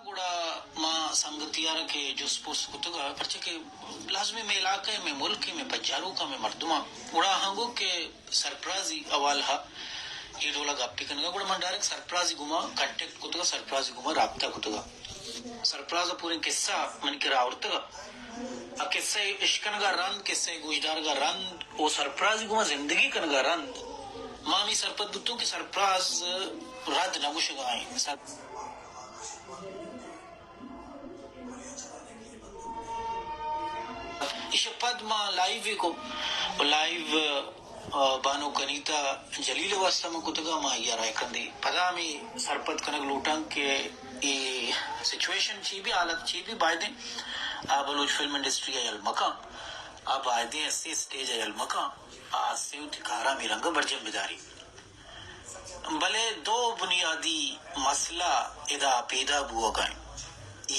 گڑا ما سنگتیارا کہ جست پرس کتگا، پرچہ کہ لازمی مئے علاقہ ء، مئے ملک ء، مئے پجاروکاں، مئے مردماں، گڑا آہاں گو کہ سرپرازی حوالہ ء اے ڈولا گپے کنگا، گڑا من ڈائریکٹ سرپرازی گوما کانٹیکٹ کتگا، سرپرازی گوما رابطہ کتگا۔ سرپراز ء پوریں قصہ منی کرا آورتگا۔ آ قصہ ء اشکنگا رند، قصہ ء گوشدارگا رند، او سرپرازی گوما زندگی کنگا رند، ما ہمے سرپد بوتوں کہ سرپراز رد نہ گوشگا ایں۔ سر- ایشی پد ما لائیو کو، و لائیو، آ، بانک انیتا جلیل واسطہ ما کتگا، ما آئی ء رائے کندی۔ پدا ہمے سرپد کنگ لوٹاں کہ اے سچویشن چی بی، حالت چی بی، بایدیں آ بلوچ فلم انڈسٹری ء یل مکاں، آ بایدیں اسے اسٹیج ء یل مکاں، آ اسے وتی کاراں ہمے رنگ ء برجم بداری۔ بلے دو بنیادی مسئلہ ادا پیدا بوگا انت۔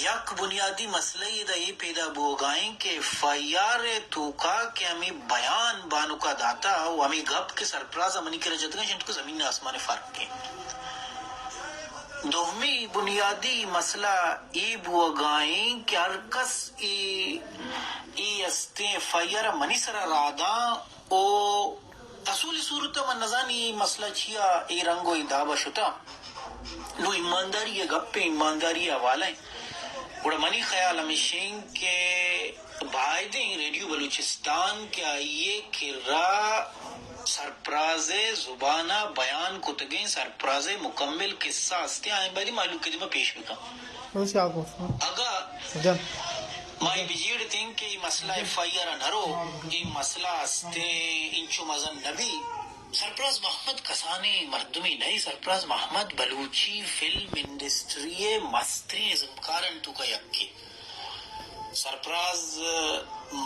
یک بنیادی مسئلہ ادا اے پیدا بوگا انت کہ ایف آئی آر ء توکا کہ ہمے بیان بانکا داتا و ہمے گپ کہ سرپراز ء منی کرا جتگ انت، انت کہ زمین آسمان فرق انت۔ دومی بنیادی مسئلہ اے بوگا انت کہ ہر کس اے، اے استیں ایف آئی آر ء منی سرا راداں او اصولی صورت ء من نزانی اے مسئلہ چیا اے رنگ و اے داب ء شتا۔ نو ایمانداری ء گپ ء، ایمانداری ء حوالہ ء۔ گڑا منی خیال ہمیش انت کہ بایدیں ریڈیو بلوچستان کہ آئی ء کرا سرپراز ء زبان ء بیان کتگیں سرپراز ء مکمل قصہ استیں، آئیں بایدیں مہلوک ء دیما پیش بکن۔ اگاں ما اے بجیڑ اتیں کہ اے مسئلہ ایف آئی آر ء نہ رو، اے مسئلہ استیں، انچو مزن نہ بی۔ سرپراز محمد کسانیں مردمے نہ، سرپراز محمد بلوچی فلم انڈسٹری ء مستریں ازمکارانی توکا یکے۔ سرپراز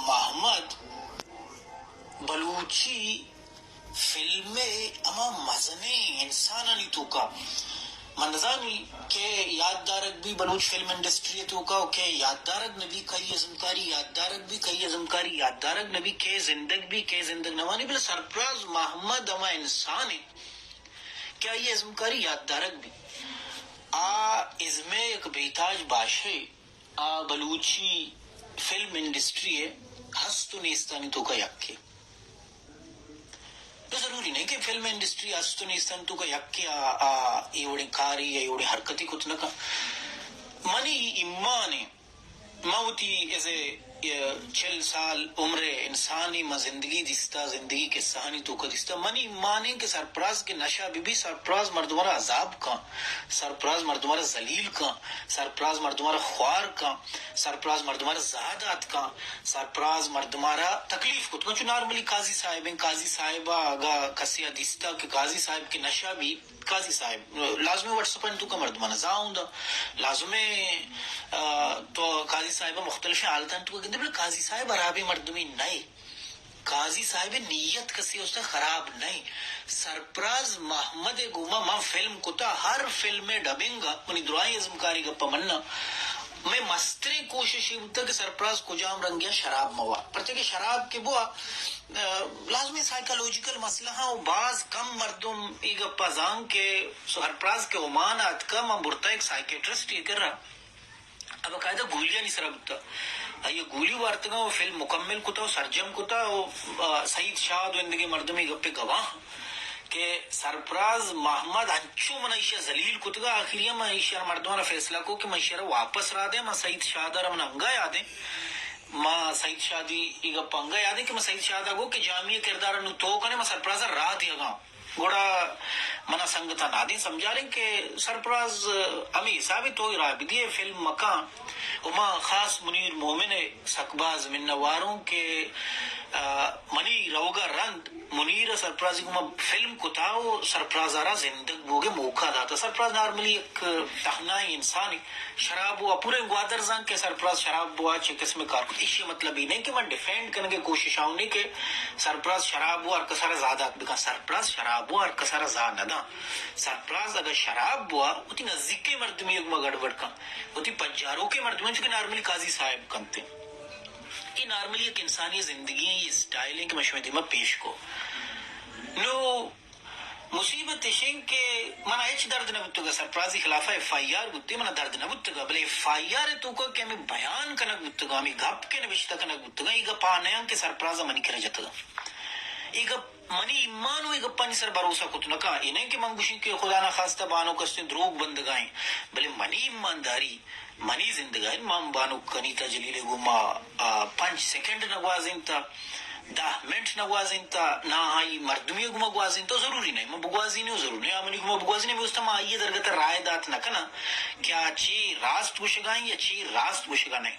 محمد بلوچی فلم ء ہما مزنیں انسانانی توکا، من نزانی کہ یات دارگ بی بلوچ فلم انڈسٹری ء توکا و کہ یات دارگ نہ بی، کئی ازمکاری یات دارگ بی، کئی ازمکاری یات دارگ نہ بی، کئے زندگ بی، کئے زندگ نہ بی، بلے سرپراز محمد ہما انسان انت کہ آئی ازمکاری یات دارگ بی۔ آ ازم ء یک بے تاج باشے، آ بلوچی فلم انڈسٹری ء ہست و نیستانی توکا یکے۔ تو ضروری نہیں کہ فلم انڈسٹری است و نیست انت، تو کہ یکے آ، آ، اے وڑیں کاری یا اے وڑیں حرکتی کت نہ کن۔ منی ایمان ء، من وتی از ء چل سال عمر ء انسانی من زندگی دیستا، زندگی قصہانی توکا دیستا۔ منی ایمان ء کہ سرپراز کہ نشہ بہ بی، سرپراز مردم را عذاب کن، سرپراز مردم را ذلیل کن، سرپراز مردم را خوار کن، سرپراز مردم را زاہ دات کن، سرپراز مردم را تکلیف کت کن۔ چو نارملی قاضی صاحب ہیں، قاضی صاحب اگا کسی دیستا کہ قاضی صاحب کہ نشہ بی، قاضی صاحب لازمی واٹس اپ انت تو کا مردم زاہ ہوں دا، لازمی، آ، تو قاضی صاحب مختلف حالت انت تو گندے، بلے قاضی صاحب خرابی مردمی نہیں۔ قاضی صاحب ء نیت کسی است خراب نہ انت۔ سرپراز محمد ء گوما من فلم کتا، ہر فلم ء ڈبنگ ء منی درائیں ازمکاری گپ ء مناں۔ مئے مستریں کوشش اے بوتگ کہ سرپراز کجام رنگے ء شراب موا، پرچہ کہ شراب کہ بوا، آ، لازمی سائیکالوجیکل مسئلہ ہاں و باز کم مردم اے گپ ء زان کہ سرپراز کہ عمان ء اتکا، من برتا ایک سائیکیٹرسٹ ء کرا۔ ء باقاعدہ گولیانی سرا بوتگ۔ آئی ء گولی وارتگ ء فلم مکمل کتگ ء سرجم کتگ ء، آ، سعید شاد ء اندگہ مردم اے گپ ء گواہ کہ سرپراز محمد انچو من ایشی ء ذلیل کتگ ء آخری ء من ایشی ء مردماں فیصلہ کو کہ من ایشی ء واپس را دیں، من سعید شاد ء را من انگا یادیں، من سعید شادی اے گپ انگا یادیں کہ من سعید شاد ء گو کہ جامی ء کردار ء نوں تو کنے، من سرپراز ء را دیگ ء آں۔ گڑا منا سنگتاں نادیں سمجھاریں کہ سرپراز ہمے حسابے تو راہ بدیے فلم مکاں۔ و ما خاص منیر مومن ء سک باز منواروں کہ، آ، منی روگا رند منیر ء سرپرازی گوما فلم کتا و سرپراز ء را زندگ بوگ ء موقع داتا۔ سرپراز نارملی یک تہنائیں انسانے۔ شراب و پورے گوادر زان کہ سرپراز شراب بوا چہ قسم کار کت۔ ایشی مطلب ای نہیں کہ من ڈیفینڈ کنگے کوشش آؤں نہیں کہ سرپراز شراب بوا ہر کسارا زادات بکن۔ سرپراز شراب بوا ہر کسارا زا نداں۔ سرپراز اگر شراب بوا، وتی نزدیکی مردمی گما گڑبڑ کن، وتی پجاروکے مردمی، چونکہ نارملی قاضی صاحب کنتے۔ یہ نارملی ایک انسانی زندگی ہیں، یہ اسٹائل ہیں کہ میں شمے دیما پیش کو۔ نو، مصیبت اش انت کہ منا ہچ درد نہ بوتگ، سرفرازی خلاف ایف آئی آر بوتیں، منا درد نہ بوتگ، بلے ایف آئی آر ء توکا کہ ہمیں بیان کنگ بوتگ، ہمیں گپ کہ نبشتہ کنگ بوتگ، اے گپ آ نیاں کہ سرفراز ء منی کرا جتگ۔ اے گپ منی ایمان و اے گپانی سر بھروسہ کت نہ کن۔ اے نہ کہ من گوشیں کہ خدا نخواستہ بانک استیں دروگ بندگائیں، بلے منی ایمانداری، منی زندگانی، من بانک انیتا جلیل ء گوں ما، آ، پنچ سیکنڈ نہ گوازینتا، دہ منٹ نہ گوازینتا، نہ آئی مردمی ء گوں ما گوازینتا، ضروری نہیں، ما بگوازینی و ضروری نہیں، آ منی گوں ما بگوازینی، ہمے واسطہ ما آئی ء درگت ء رائے دات نہ کناں کہ آ چی راست گوشگائیں یا چی راست گوشگا نہیں۔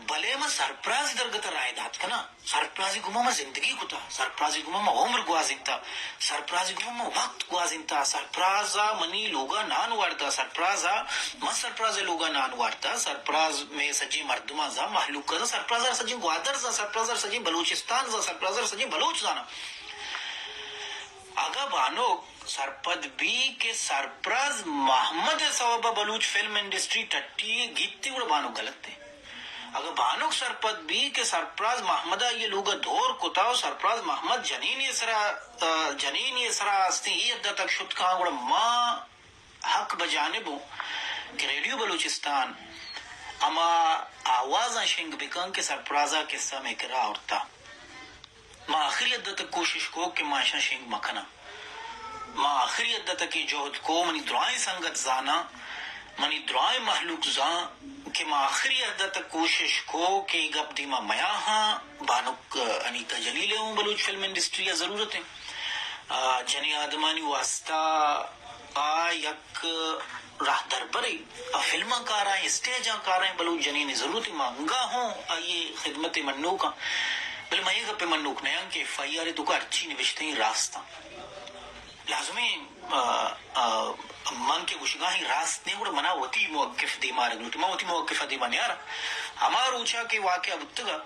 بلے ما سرپراز درگت ء رائے دات کناں۔ سرپرازی گوما ما زندگی کتا، سرپرازی گوما ما عمر گوازینتا، سرپرازی گوما ما وقت گوازینتا، سرپراز ء منی لوگا نان وارتا، سرپراز ء من سرپراز ء لوگا نان وارتا، سرپراز مئے سجیں مردماں زا، مہلوک ء زا، سرپراز ء سجیں گوادر زا، سرپراز ء سجیں بلوچستان زا، سرپراز ء سجیں بلوچ زانا۔ اگاں بانک سرپد بی کہ سرپراز محمد ء سوب ء بلوچ فلم انڈسٹری ٹٹی گیتی، گڑا بانک غلط ہے۔ اگاں بانک سرپد بی کہ سرپراز محمد ء آئی ء لوگ ء دور کتا و سرپراز محمد جنینی ء سرا، آ، جنینی ء سرا استیں اے حد ء تک شت کاں، گڑا ما حق بجانب اوں کہ ریڈیو بلوچستان ہما آوازاں شنگ بکن کہ سرپراز ء قصہ مئے کرا آورتا۔ ما آخری حد ء تک کوشش کو کہ ما اشاں شنگ مکناں۔ ما آخری حد ء تک اے جہد کو، منی درائیں سنگت زاناں، منی درائیں مہلوک زان کہ ما آخری حد ء تک کوشش کو کہ اے گپ دیما میاہاں۔ بانک انیتا جلیل ء اوں بلوچ فلم انڈسٹری ء ضرورت ہیں۔ آ، جنیں آدمانی واسطہ آ یک راہدربرے، آ فلماں کارائیں، اسٹیجاں کارائیں، بلوچ جنین ء ضرورت ہے، ما انگا ہوں آئی ء خدمت ء منوکاں۔ بلے من اے گپ ء منوک نیاں کہ ایف آئی آر ء توکا ہرچی نبشتہ ایں راست آں۔ لازمیں، آ، آ، من کہ گوشگاہیں راست نہیں، گڑا منا وتی موقف دیما آرگ لوٹی، من وتی موقف ء دیما نیاراں۔ ہما روچا کہ واقعہ بوتگا،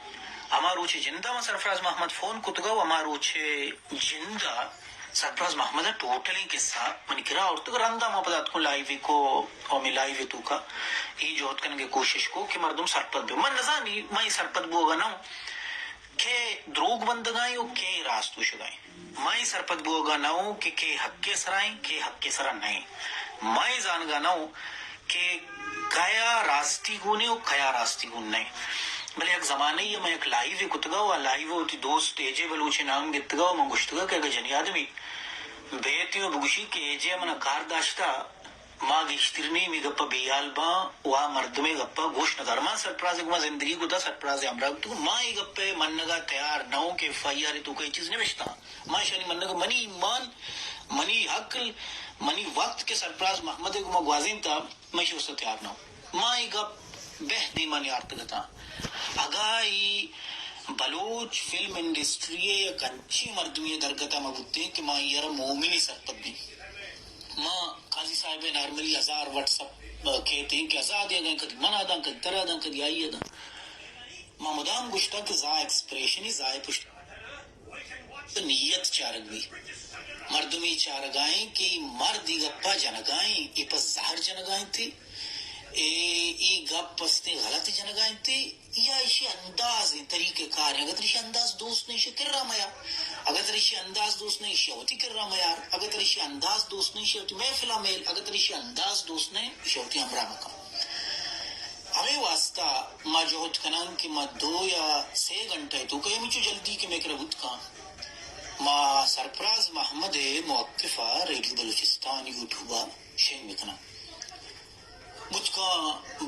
ہما روچ جندا من سرفراز محمد فون کتگا و ہما روچ جندا سرفراز محمد ء ٹوٹلیں قصہ منی کرا آورتگ۔ رندا ما پدا اتکوں لائیو ء کو، او ہمے لائیو ء توکا اے جہد کنگ ء کوشش کو کہ مردم سرپد بہ۔ من نزانی، من اے سرپد بوگا نہ اوں کہ دروگ بندگائیں و کہ راست گوشگائیں۔ من اے سرپد بوگا نہ اوں کہ کہ حق ء سرائیں، کہ حق ء سرا نئیں۔ من اے زانگا نہ اوں کہ کیا راستی گون ایں و کیا راستی گون نئیں۔ بلے یک زمانہ ء من یک لائیو ء کتگا و آ لائیو ء وتی دوست اے جے بلوچ ء نام گتگا و من گوشتگا کہ اگہ جنی آدمی بیت و بگوشی کہ اے جے ء منا کار داشتا، ما گیشتر نیم اے گپ ء بے ہیال باں و آ مردم ء گپ ء گوش نہ دار۔ ما سرپراز ء گوما زندگی کتا، سرپراز ء ہمراہ کتگ، ما اے گپ ء منگ ء تیار نہ اوں کہ ایف آئی آر ء توکا اے چیز نبشتہ۔ ما اشانی منگ ء منی ایمان، منی عقل، منی وقت کہ سرپراز محمد ء گوما گوازینتا، من ایشی واسطہ تیار نہ اوں۔ ما اے گپ بہ دیما نیارتگ اتاں۔ اگاں اے بلوچ فلم انڈسٹری ء یک انچیں مردمے ء درگت ء مہ بوتیں کہ ما آئی ء را مومنے سرپد بیں۔ ما قاضی صاحب ء نارملی ہزار واٹس اپ کیت ایں کہ آزاد ء اگاں کدی من ء داں، کدی ترا داں، کدی آئی ء داں۔ ما مدام گوشتگ کہ زا ایکسپریشن ء زا ء پشت نیت چارگ بی۔ مردمے چارگائیں کہ اے مرد اے گپا جنگائیں، اے پہ زہر جنگائیں تے، اے، اے گپ استیں غلط جنگائیں تے، یا ایشی انداز ایں، طریقہ کار ایں۔ اگر ترا ایشی انداز دوست نہیں، ایشی کرا میا۔ اگر ترا ایشی انداز دوست نہیں، ایشی وتی کرا میار۔ اگر ترا ایشی انداز دوست نہیں، ایشی وتی محفلا میل۔ اگر ترا ایشی انداز دوست نہیں، ایشی وتی ہمراہ مکن۔ ہمے واسطہ ما جہد کناں کہ ما دو یا سے گھنٹہ ء توکا ہمینچو جلدی کہ مئے کرا بوت کاں، ما سرفراز محمد ء موقف ء ریڈیو بلوچستان یوٹیوب ء شنگ بکناں۔ بوت کاں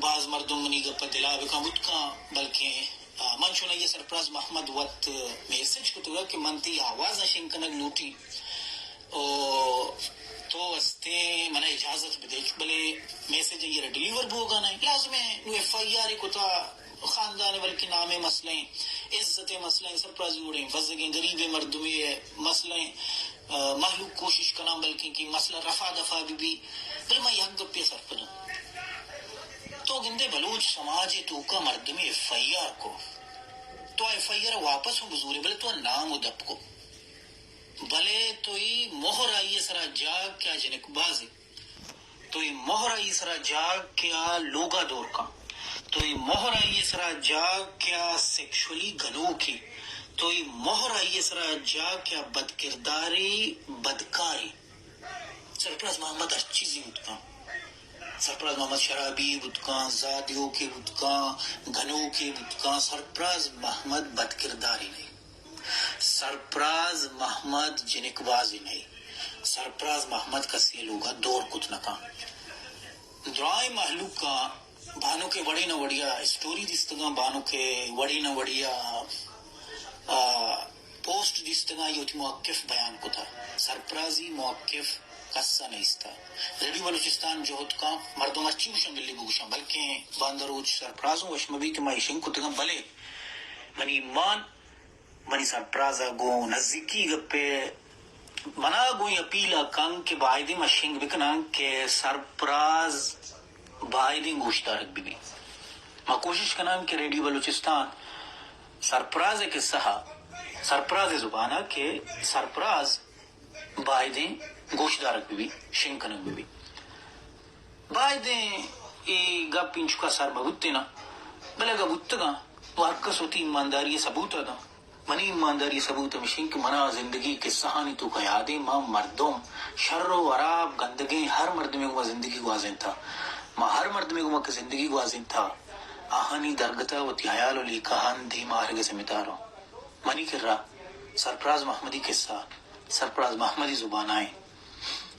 باز مردم منی گپ ء دلا بکاں، بوت کاں بلکیں، آ، من چون آئی ء سرفراز محمد وت میسج کتگ کہ من تئی آواز ء شنگ کنگ لوٹی۔ او تو استیں منا اجازت بدے، بلے میسج آئی ء را ڈیلیور بوگا نہ انت۔ لازم ہے نوں ایف آئی آر ء کتا، خاندان ء بلکہ نام ء مسئلہ ایں، عزت ء مسئلہ ایں، سرپرازی وڑیں بزگیں غریبیں مردمے ء مسئلہ ایں، آ، مہلوک کوشش کناں بلکیں کہ مسئلہ رفع دفع بہ بی، بلے من یک گپے ء سرپد آں۔ تو گندے بلوچ سماج ء توکا مردمے ایف آئی آر کو، تو ایف آئی آر ء واپس ہوں بزورے، بلے تو نام و دپ کو۔ بلے تو اے مہر آئی ء سرا جاگ کہ آ جنک بازے، تو اے مہر آئی ء سرا جاگ کہ آ لوگا دور کن، تو اے مہر آئی ء سرا جاگ کہ آ سیکشولی گنوکے، تو اے مہر آئی ء سرا جاگ کہ آ بدکردارے، بدکارے۔ سرفراز محمد ہر چیزی بوت کن۔ سرفراز محمد شرابی بوت کن، زاہ دیوکے بوت کن، گنوکے بوت کن، سرفراز محمد بدکرداری نہ انت۔ سرفراز محمد جنک بازی نہ انت۔ سرفراز محمد کسی لوگا دور کت نہ کن۔ درائیں مہلوکاں بانک ءِ وڑے نہ وڑیا اسٹوری دیستگاں، بانک ءِ وڑے نہ وڑیا، آ، پوسٹ دیستگاں، آئی وتی موقف بیان کتا۔ سرفرازی موقف کس ءَ نیستا۔ ریڈیو بلوچستان جہد کاں، مردم ہرچی گوشاں بلے بگوشاں، بلکیں باندا روچ سرفراز اوں وش مہ بیت کہ ما ایشنگ کتگاں، بلے منی ایمان منی سرپراز ءَ گوں نزیکی گپے منا گوں اپیل ءَ کن کہ بایدیں ما شنگ بکناں کہ سرپراز بایدیں گوشدارگ بہ بیت۔ ما کوشش کناں کہ ریڈیو بلوچستان سرپراز ءِ کسہ ءَ، سرپراز ءِ زبان ءَ کہ سرپراز بایدیں گوشدارگ بہ بیت، شنگ کنگ بہ بیت۔ بایدیں اے گپ انچکا سر مہ بوتیناں، بلے اگاں بوتگاں، تو ہر کس وتی ایمانداری ءِ ثبوت ءَ داں۔ منی ایمانداری ءِ ثبوت ہمیش انت کہ منا زندگی کسہانی توکا یادیں، ما مردم شر و ہراب گندگیں ہر مردمے گوما زندگی گوازینتا۔ ما ہر مردمے گوما کہ زندگی گوازینتا، آہانی درگت ءَ وتی حیال و لیکہان دیما آرگ ءِ ذمہ دار آں۔ منی کرا سرپراز محمدی کسہ، سرپراز محمدی زبان ءَ انت۔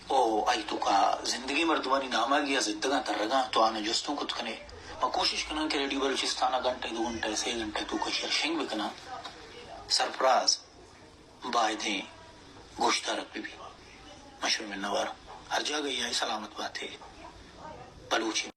او آئی توکا زندگیں مردمانی نام ءَ گیا زندگاں ترگاں، تو آناں جستوں کت کنے۔ ما کوشش کناں کہ ریڈیو بلوچستان ءَ گھنٹہ، دو گھنٹہ، سے گھنٹہ توکا شر شنگ بکناں۔ سرپراز بایدیں گوشدارگ بہ بی۔ مشر منوار ہر جاگہ ءَ سلامت باتے۔ بلوچی